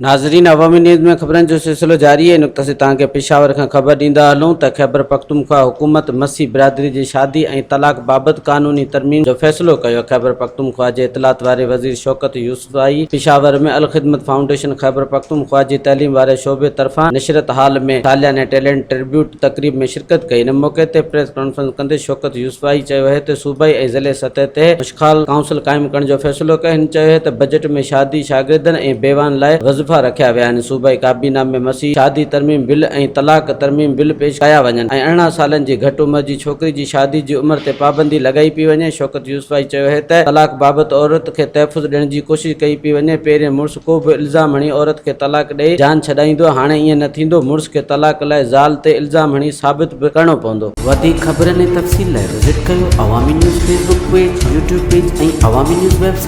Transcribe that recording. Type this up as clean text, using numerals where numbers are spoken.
ناظرين عوامي نيوز ۾ خبرن جو سلسلو جاري آهي نقطه سي توهان کي پشاور کان خبر ڏيندا هلون ته خيبر پختونخوا حڪومت مسيح برادري جي شادي ۽ طلاق بابت قانوني ترميم جو فيصلو ڪيو خيبر پختونخوا جي اطلاعات واري وزير شوڪت يوسفزائي پشاور ۾ الخدمت فائونڊيشن خيبر پختونخوا جي تعليم واري شعبي طرفان نشرت هال ۾ سالياني ٽيلنٽ ٽربيوٽ تقريب ۾ شرڪت ڪئي. ان موقعي تي پريس ڪانفرنس ڪندي شوڪت يوسفائي چيو اهي ته صوبائي ۽ ضلعي سطح تي مشخال ڪائونسل قائم ڪرڻ جو فيصلو ڪيو. هن چيو اهي ته بجيٽ ۾ شادي شاگردن ۽ بيواهن لاء وظيفا رکيا ويا آهن. صوبائي ڪابينا ۾ مسيح شادي ترميم بل ۽ طلاق ترميم بل پيش ڪيا وڃن ۽ 18 سالن جي گهٽ عمر جي ڇوڪري جي شادي جي عمر تي پابندي لڳائي پئي وڃي. شوڪت يوسفائي چيو اهي ته طلاق بابت عورت کي تحفظ ڏيڻ جي ڪوشش ڪئي پئي وڃي. پهرين مڙس ڪو به الزام هڻي عورت کي طلاق ڏئي جان ڇڏائيندو، هاڻي ائين نه ٿيندو، مڙس کي طلاق لاء زال تي الزام هڻي ثابت به ڪرڻو پوندو. وڌيڪ خبرن ۽ تفصيل لاء وزٽ ڪيو Awami news Facebook page, YouTube page ۽ Awami news website.